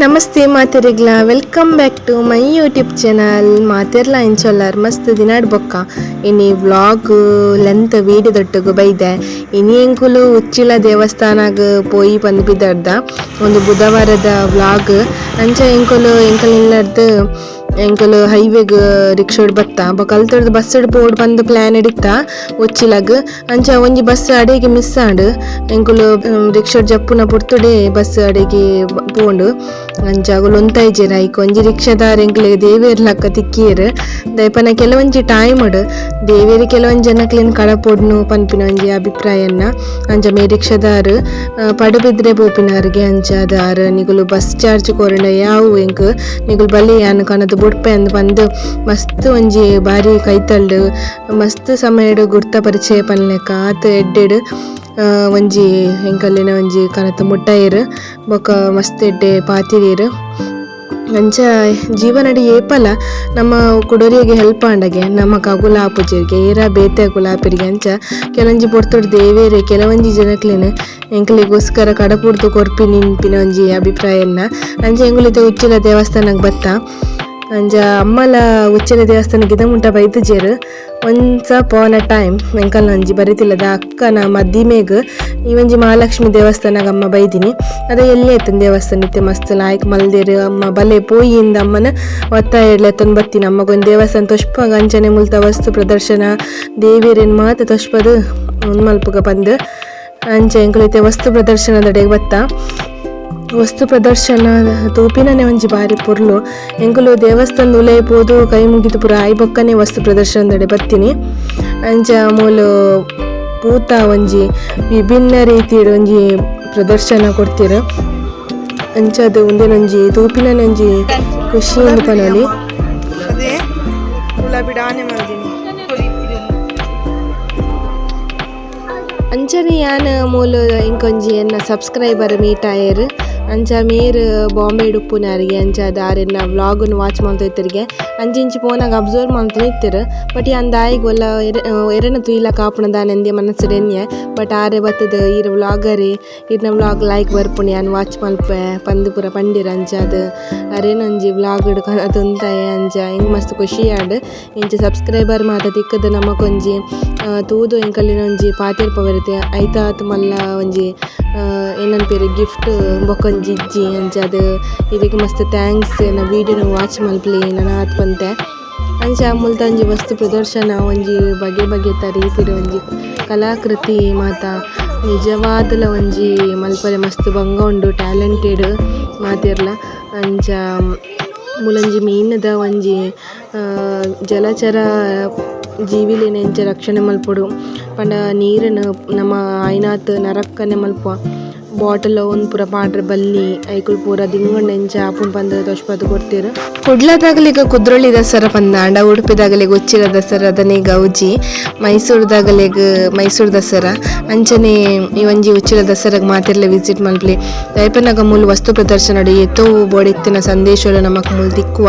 Namaste ಮಾತೆರೆಗ್ಲ, welcome back to my YouTube channel. ಮಾತೆರ್ಲ ಇಂಚೊಲ್ಲಾರ್ ಮಸ್ತ್ ದಿನಾಡ್ ಬೊಕ್ಕ ಇನಿ ವ್ಲಾಗ್ ಲೆಂತ್ ವೀಡಿಯೋ ದೊಟ್ಟುಗು ಬೈದೆ. ಇನಿ ಎಂಕುಲು ಉಚ್ಚಿಲ ದೇವಸ್ಥಾನಗ್ ಪೋಯಿ ಪಂದ್ ಬಿದರ್ದ ಒಂದು ಬುಧವಾರದ ವ್ಲಾಗ್. ಅಂಚ ಎಂಕುಲು ಎಂಕಲ್ ಎಂಕುಲು ಹೈವೇಗ್ ರಿಕ್ಷಾಡ್ ಬತ್ತ ಬೊಕ ಅಲ್ತರ್ದ್ ಬಸ್ ಪೋಡ್ ಪಂದ್ ಪ್ಲಾನ್ ಇಡಿತ್ತ ಉಚ್ಚಿಲಗ್. ಅಂಚ ಒಂಜಿ ಬಸ್ ಅಡೆಗೆ ಮಿಸ್ ಆಂಡ್. ಎಂಕುಲು ರಿಕ್ಷಾಡ್ ಜಪ್ಪುನ ಪೊರ್ತುಡೆ ಬಸ್ ಅಡೆಗೆ ಪೋಂಡು. ಅಂಚ ಅಗುಲು ಉಂತಾಯಿಜೆರ್ ಐಕ್ ಒಂಜಿ ರಿಕ್ಷಾದಾರ್ ಎಂಕ್ಲೆಗ್ ದೇವೆರ್ ಲಕ್ಕ ತಿಕ್ಕಿಯೆರ್. ದಯಪನ ಕೆಲವೊಂಜಿ ಟೈಮ್ ದೇವೆರ್ ಕೆಲವೊಂಜಿ ಜನಕ್ಲೆನ್ ಕಡಪೊಡ್ನು ಪನ್ಪಿನ ಒಂಜಿ ಅಭಿಪ್ರಾಯನ್ನ. ಅಂಚ ಮೇ ರಿಕ್ಷಾದಾರ್ ಪಡುಬಿದ್ರೆ ಪೋಪಿನಾರ್ಗೆ. ಅಂಚ ದಾರ್ ನಿಗುಲು ಬಸ್ ಚಾರ್ಜ್ ಕೊರಂಡ ಯಾವು ಎಂಕ್ ನಿಗುಲು ಬಲಿ ಯಾನ್ ಕನದು ಬುಡ್ಪೆ ಅಂದ್ ಪಂದ್ ಮಸ್ತ್ ಒಂಜಿ ಬಾರಿ ಕೈತಲ್ಡ್ ಮಸ್ತ್ ಸಮಯಡ್ ಗುರ್ತ ಪರಿಚಯ ಪನ್ಲೆಕ ಆತ್ ಎಡ್ಡೆಡ್ ಒಂಜಿ ಎಂಕಲ್ನ ಒಂಜಿ ಕನತ ಮುಟ್ಟಾಯೆರ್ ಬೊಕ ಮಸ್ತ್ ಎಡ್ಡೆ ಪಾತೆರಿಯೆರ್. ಅಂಚ ಜೀವನಡ್ ಏಪಲ ನಮ್ಮ ಕುಡೊರಿಯಗ್ ಹೆಲ್ಪ್ ಆಂಡಗೆ ನಮಕ್ ಅಗುಲ ಆಪುಜೆರ್ಗೆ ಏರಾ ಬೇತೆ ಅಗುಲ ಆಪೆರ್ಗೆ. ಅಂಚ ಕೆಲವೊಂಜಿ ಪೊರ್ತುಡು ದೇವೆರ್ ಕೆಲವೊಂಜಿ ಜನಕ್ಲೆನ್ ಎಂಕಲೆಗೋಸ್ಕರ ಕಡಪುಡ್ದು ಕೊರ್ಪಿ ನಿನ್ಪಿನ ಒಂಜಿ ಅಭಿಪ್ರಾಯನ್ನ. ಅಂಚ ಎಂಕುಲು ಇತ್ತೆ ಉಚ್ಚಿಲ ದೇವಸ್ಥಾನಗ್ ಬತ್ತ. ಅಂಚ ಅಮ್ಮಲ ಉಚ್ಚಿಲ ದೇವಸ್ಥಾನಗ್ ಇದ ಮುಟ್ಟ ಬೈದಿಜೆರ್. ಒನ್ಸ್ ಅಪಾನ್ ಅ ಟೈಮ್ ಎಂಕಲ್ನ ಒಂಜಿ ಬರಿತಿಲ್ಲದ ಅಕ್ಕನ ಮದಿಮೆಗ್ ಈ ಒಂಜಿ ಮಹಾಲಕ್ಷ್ಮಿ ದೇವಸ್ಥಾನಗ್ ಅಮ್ಮ ಬೈದಿನಿ. ಅದೇ ಎಲ್ಲೆ ಇತ್ತಿನ ದೇವಸ್ಥಾನ ಇತ್ತೆ ಮಸ್ತ್ ಲಾಯ್ಕ್ ಮಲ್ದೆರ್. ಅಮ್ಮ ಬಲೆ ಪೋಯಿ ಇಂದ್ ಅಮ್ಮನ ಒತ್ತಾಯ ಲೆತ್ತೊಂದು ಬತ್ತಿನ. ಅಮ್ಮಗೊಂದು ದೇವಸ್ಥಾನ ತೊಷ್ಪಾಗ ಅಂಚನೆ ಮುಲ್ತ ವಸ್ತು ಪ್ರದರ್ಶನ ದೇವೆರೆನ್ ಮಾತ ತೊಷ್ಪದ್ ಉಂದು ಮಲ್ಪುಗ ಪಂದ್. ಅಂಚ ಎಂಕುಲು ಇತ್ತೆ ವಸ್ತು ಪ್ರದರ್ಶನದಡೆಗ್ ಬತ್ತ. ವಸ್ತು ಪ್ರದರ್ಶನ ತೂಪಿನನೆ ಒಂಜಿ ಬಾರಿ ಪೊರ್ಲು. ಎಂಕುಲು ದೇವಸ್ಥಾನದ ಉಲಯಿ ಪೋದು ಕೈ ಮುಗಿದು ಪೂರ ಆಯಿ ಬೊಕ್ಕನೆ ವಸ್ತು ಪ್ರದರ್ಶನದಡೆ ಬತ್ತಿನಿ. ಅಂಚ ಮೂಲು ಪೂತ ಒಂಜಿ ವಿಭಿನ್ನ ರೀತಿಡ್ ಒಂಜಿ ಪ್ರದರ್ಶನ ಕೊರ್ತೆರ್. ಅಂಚಾದ್ ಉಂದೆನೊಂಜಿ ತೂಪಿನನೆ ಒಂಜಿ ಖುಷಿ ಇಂದ್ ಪನೊಲಿ. ಅದೇ ಗುಲಾಬಿ ಡಾನೆ ಮಲ್ದಿನಿ. ಅಂಚನೆ ಯಾನ್ ಮೂಲು ಇಂಕೊಂಜಿ ಎನ್ನ ಸಬ್ಸ್ಕ್ರೈಬರ್ ಮೀಟ್ ಆಯೆರ್. ಅಂಚ ಮೇರ್ ಬಾಂಬೆಡ್ ಉಪ್ಪುನಾರಿಗೆ. ಅಂಚಾದ್ ಆರೆನ ವ್ಲಾಗ್ ನು ವಾಚ್ ಮಂತೊಂದಿತ್ತೆರ್ಗೆ. ಅಂಚಿ ಇಂಚಿ ಪೋನಗ ಅಬ್ಸರ್ವ್ ಮಂತೊಂದು ಇತ್ತೆರ್. ಬಟ್ ಯಾನ್ ದಾಯೆಗ್ ಒಲ್ಲ ಎರೆನ ತೂಯಿಲಕ ಆಪುಂಡ ದಾನೆ ಮನಸ್ಸುಡು ಎನ್ನಿಯೆ. ಬಟ್ ಆರೆ ಬತ್ತುದು ಈರ್ ವ್ಲಾಗರೇ, ಇರ್ನ ವ್ಲಾಗ್ ಲಾಯ್ಕ್ ಬರ್ಪುಂಡು ಯಾನ್ ವಾಚ್ ಮಲ್ಪುವೆ ಪಂದ್ ಪೂರ ಪಂಡೆರ್. ಅಂಚಾದ್ ಅರೆನೊಂಜಿ ವ್ಲಾಗ್ ಡ್ ಕನತ್ ಉಂತಾಯೆ. ಅಂಚ ಎಂಕ್ ಮಸ್ತ್ ಖುಷಿ ಆಂಡ್. ಇಂಚ ಸಬ್ಸ್ಕ್ರೈಬರ್ ಮಾತ ತಿಕ್ಕುದು ನಮಕೊಂಜಿ ತೂದು ಎಂಕಲ್ನ ಒಂಜಿ ಪಾತೆರ್ಪವೆರ್ ಐತಾತ್ ಮಲ್ಲ ಒಂಜಿ ಏನನ್ಪೆರ್ ಗಿಫ್ಟ್ ಬೊಕೊಂಜಿ ಇಜ್ಜಿ. ಅಂಚಾದ್ ಇರೆಗ್ ಮಸ್ತ್ thanks ಎನ್ನ ವೀಡಿಯೋನು ವಾಚ್ ಮಲ್ಪುಲೆ ನನಾತ್ ಪಂತೆ. ಅಂಚ ಮುಲ್ತ ಒಂಜಿ ವಸ್ತು ಪ್ರದರ್ಶನ ಒಂಜಿ ಬಗೆ ಬಗೆತ ರೀತಿಡ್ ಒಂಜಿ ಕಲಾಕೃತಿ ಮಾತ ನಿಜವಾದಲ ಒಂಜಿ ಮಲ್ಪರೆ ಮಸ್ತ್ ಬಂಗ ಉಂಡು ಟ್ಯಾಲೆಂಟೆಡ್ ಮಾತೆರ್ಲ. ಅಂಚ ಮೂಲೊಂಜಿ ಮೀನುದ ಒಂಜಿ ಜಲಚರ ಜೀವಿಲೆನ್ ಎಂಚ ರಕ್ಷಣೆ ಮಲ್ಪೊಡು ಪಂಡ ನೀರುನು ನಮ ಆಯಿನಾತ್ ನರಕ್ಕನೆ ಮಲ್ಪುವ ಬಾಟಲ್ ಉಂದು ಪೂರ ಪಾಡ್ರೆ ಬಲ್ಲಿ ಐಕುಲು ಪೂರ ದಿಂಗೊಂಡು ಎಂಚ ಆಪುಂಡು ಪಂದ್ ತೋಜ್ಪಾದ್ ಕೊರ್ತೆರ್. ಕುಡ್ಲದಾಗಲಿಗ ಕುದ್ರೋಳಿ ದಸರಾ ಪಂದಾಂಡ, ಉಡುಪಿದಾಗಲಿಗ ಉಚ್ಚಿಲ ದಸರಾದನೆ ಗೌಜಿ, ಮೈಸೂರುದಾಗಲಿಗ್ ಮೈಸೂರು ದಸರಾ. ಅಂಚನೆ ಈ ಒಂಜಿ ಉಚ್ಚಿಲ ದಸರಾಗ್ ಮಾತೆರ್ಲ ವಿಸಿಟ್ ಮಲ್ಪುಲೆ. ದಾಯೆ ಮೂಲು ವಸ್ತು ಪ್ರದರ್ಶನಡ್ ಏತೋ ಬೋಡಿತ್ತಿನ ಸಂದೇಶಲು ನಮಕ್ ಮೂಲು ತಿಕ್ಕುವ.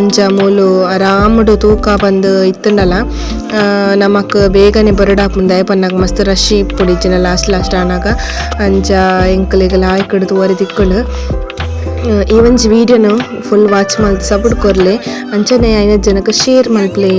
ಅಂಚ ಮೂಲು ಆರಾಮಡ್ ತೂಕ ಪಂದ್ ಇತ್ತುಂಡಲ ನಮಕ್ ಬೇಗನೆ ಬರೊಡಾಪುಂಡು. ದಾಯೆ ಪನ್ನಗ ಮಸ್ತ್ ರಶ್ ಇಪ್ಪುಂಡು ಇಜ್ಜಿಂಡ ಲಾಸ್ಟ್ ಲಾಸ್ಟ್ ಆನಗ. ಅಂಚ ಎಂಕಲೆಗ್ ಲಾಯ್ಕಡ್ ತೂವರೆ ತಿಕ್ಕುಂಡು. ಈ ಒಂಜಿ ವೀಡಿಯೋನು ಫುಲ್ ವಾಚ್ ಮಲ್ತ್ ಸಪೋರ್ಟ್ ಕೊರ್ಲೆ. ಅಂಚನೆ ಐನ ಜನಕ್ ಶೇರ್ ಮಲ್ಪುಲೆ.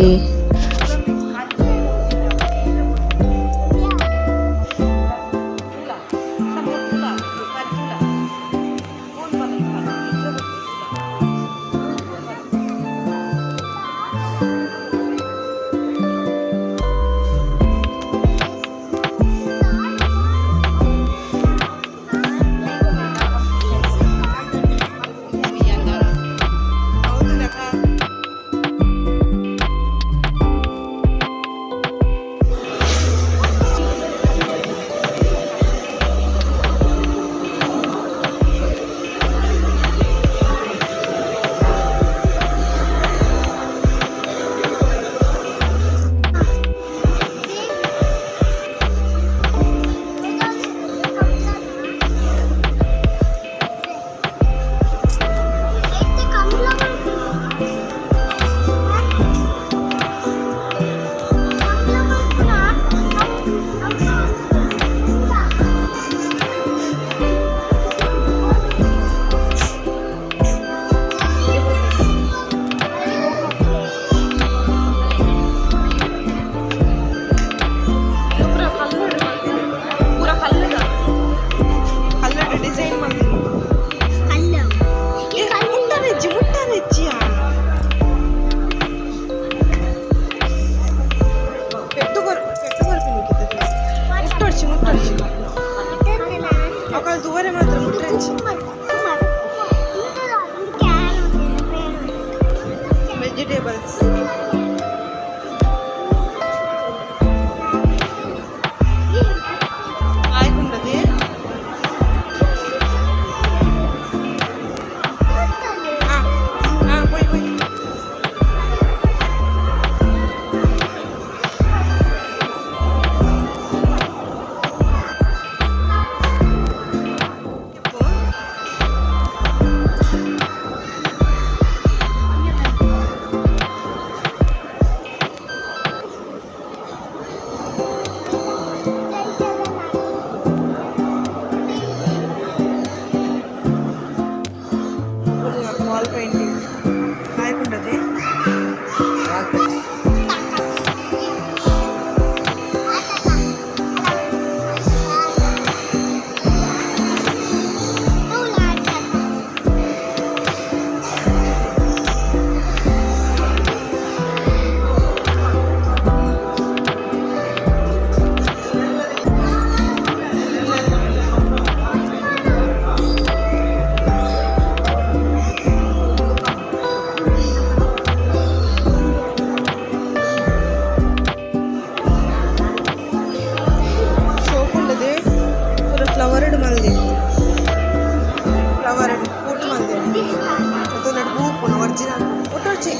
ವೆಜಿಟೇಬಲ್ಸ್. ಆಯ್ಕುಂಡದೆ. ಹಾಂ ಹಾಂ, ಪೋಯ್ ಪೋಯ್. ವಾಲ್ ಪೇಂಟಿಂಗ್ ಆಯ್ಕುಂಡದೆ. ಸೋಪುಂಡದೆ. ಪೂರ ಫ್ಲವರ್ಡ್ ಮಲ್ದೆ, ಫ್ಲವರ್ ಪೂಟ್ ಮಲ್ದೆ. ಮತ್ತೊಂದು ಹೂ ಒರಿಜಿನಲ್ ಒಟ್ಟೊರ್ಚಿ.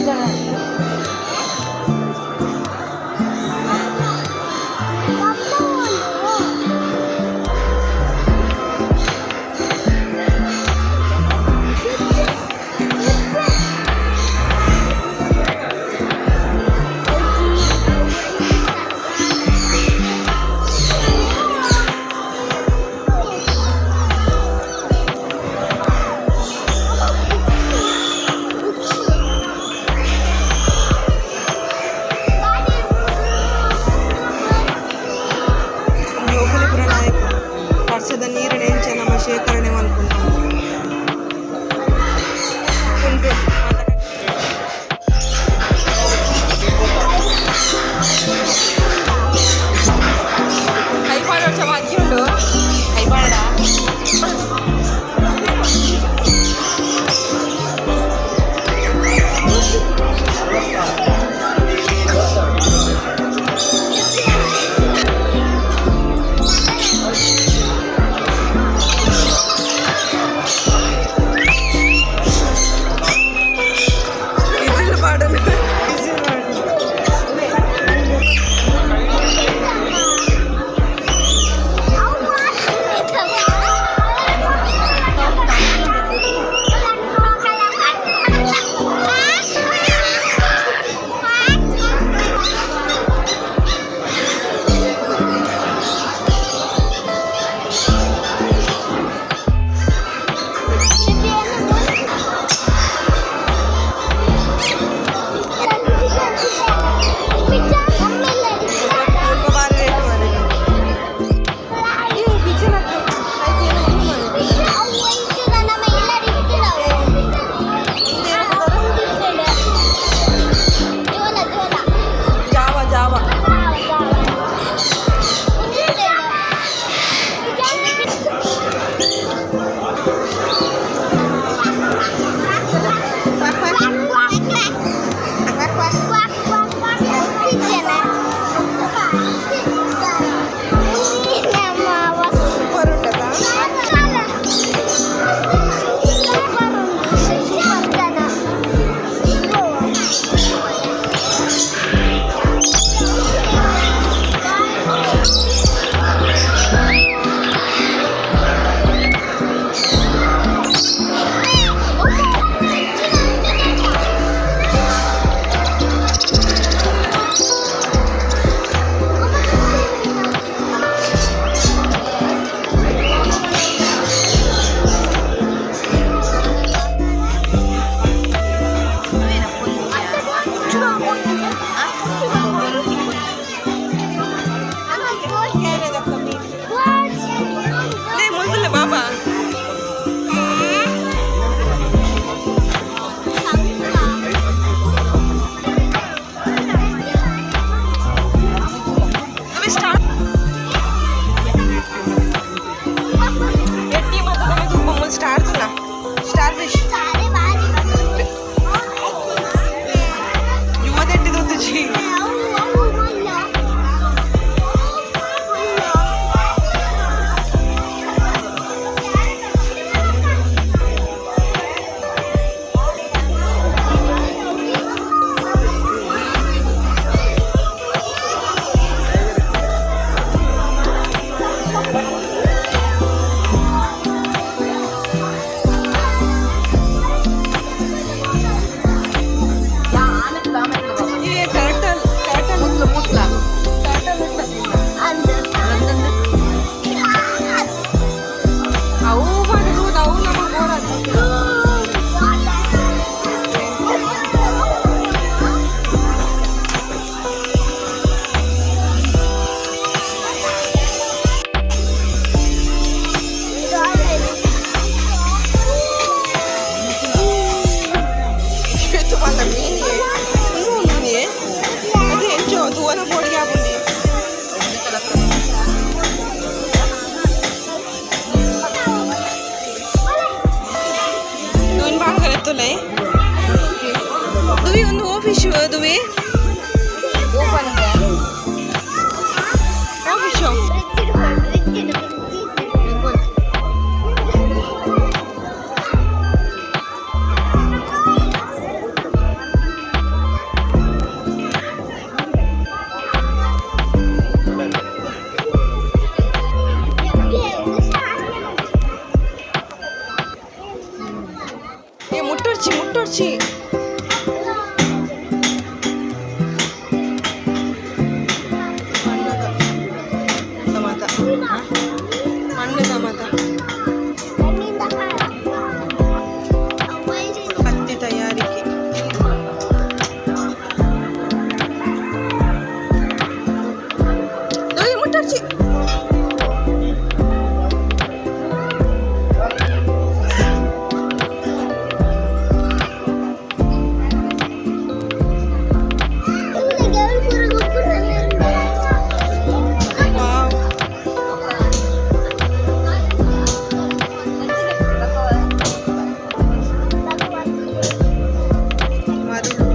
ದುವಿ ಒಂದು ಆಫೀಸ್ ದುವಿ ಆಫೀಸ್. ಏ ಮುಟ್ಟೊಡ್ಚಿ ಮುಟ್ಟೊಡ್ಚಿ. ಮಣ್ಣದ ಮಾತ, ಮಣ್ಣದ ಮಾತ. ಕತ್ತಿ ತಯಾರಿಕೆ. ದುವಿ ಮುಟ್ಟೊಡ್ಚಿ. ವಾವ್. ಮರುಳು.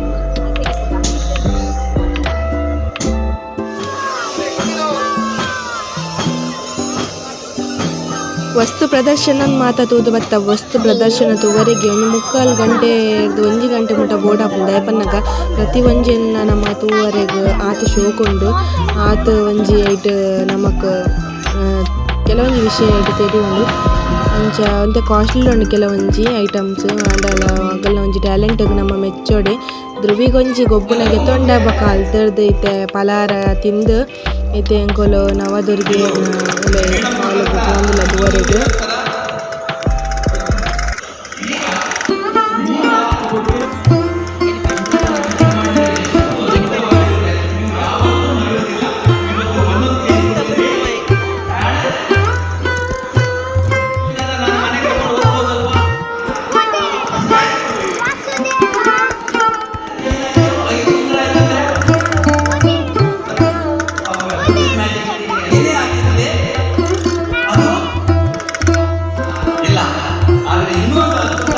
ವಸ್ತು ಪ್ರದರ್ಶನ ಮಾತ ತೂದು ಬತ್ತ. ವಸ್ತು ಪ್ರದರ್ಶನ ತೂವರೆಗೆ ಒಂಜಿ ಮುಕ್ಕಾಲು ಗಂಟೆ, 1 ಗಂಟೆ ಮುಟ ಬೋಡಾಪುಂಡು. ದಾಯೆ ಪನ್ನಗ ಪ್ರತಿ ಒಂಜೆನ್ಲ ನಮ ತೂವರೆಗ್ ಆತ್ ಶೋಕುಂಡು. ಆತ್ ಒಂಜಿ ಐಟ್ ನಮಕ್ ಕೆಲವೊಂಜಿ ವಿಷಯ ಐಟ್ ತೆರಿಯುಂಡು. ಅಂಚ ಒಂತೆ ಕಾಸ್ಟ್ಲಿ ಉಂಡು ಕೆಲವೊಂಜಿ ಐಟಮ್ಸ್. ಆಂಡಲ ಅಗಲ್ನ ಒಂಜಿ ಟ್ಯಾಲೆಂಟ್ ಗ್ ನಮ ಮೆಚ್ಚೊಡೆ. ಧ್ರುವಿಗೊಂಜಿ ಗೊಬ್ಬುನ ಗೆತೊಂಡ. ಬೊಕ ಅಲ್ತರ್ದ್ ಇತ್ತೆ ಪಲಾರ ತಿಂದು ಇತ್ತೆ ಎಂಕುಲು ನವದುರ್ಗೆ ಹಾಲ್ ಗ್ ಪೋವೊಂದುಲ್ಲ ತೂವರೆಗ್. ಏನೇ ಆಗಿರಲಿ ಅದು ಇಲ್ಲ. ಆದರೆ ಇನ್ನೊಂದು ಅದ್ಭುತ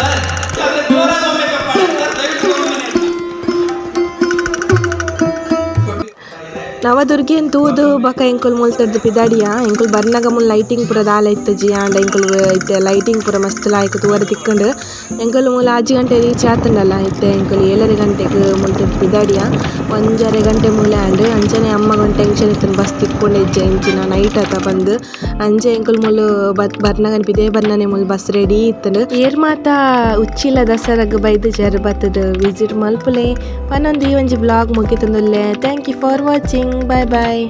ಸರ್. ಆದರೆ ಜೋರಾಗಿ ಒಮ್ಮೆ ಚಪ್ಪಾಳೆ ಸರ್, ದಯವಿಟ್ಟು ಒಮ್ಮೆ. ನವದುರ್ಗೆನ್ ತೂದು ಬೊಕ ಎಂಕುಲು ಮುಲ್ತರ್ದ್ ಪಿದಾಡಿಯ. ಎಂಕುಲು ಬರ್ನಗ ಮುಲ್ ಲೈಟಿಂಗ್ ಪೂರ ದಾಲ ಇತ್ತುಜಿ. ಆಂಡ ಎಂಕುಲು ಇತ್ತೆ ಲೈಟಿಂಗ್ ಪೂರ ಮಸ್ತ್ ಲಾಯ್ಕ್ ತೂವರೆ ತಿಕ್ಕುಂಡು. ಎಂಕುಲು ಮೂಲು 6 ಗಂಟೆ ರೀಚ್ ಆತುಂಡಲ. ಇತ್ತೆ ಎಂಕುಲು 7:30 ಗಂಟೆಗ್ ಮುಲ್ತರ್ದ್ ಪಿದಾಡಿಯ. 1.5 ಗಂಟೆ ಮೂಲೆ ಆಂಡ್. ಅಂಚನೆ ಅಮ್ಮಗ್ ಒಂಜಿ ಟೆನ್ಷನ್ ಇತ್ತುಂಡು, ಬಸ್ ತಿಕ್ಕುಂಡ ಇಜ್ಜ, ಎಂಚಿನ ನೈಟ್ ಅತ ಪಂದ್. ಅಂಚ ಎಂಕುಲು ಮೂಲು ಬರ್ನಗ ಪಿದಯ್ ಬನ್ನನೆ ಮೂಲು ಬಸ್ ರೆಡಿ ಇತ್ತುಂಡು. ಏರ್ ಮಾತ ಉಚ್ಚಿಲ ದಸರಾಗ್ ಬೈದುಜರ್, ಬತ್ತುದು ವಿಸಿಟ್ ಮಲ್ಪುಲೆ ಪನೊಂದು ಈ ಒಂಜಿ vlog ಮುಗಿತೊಂದುಲ್ಲೆ. Thank you for watching. Bye bye.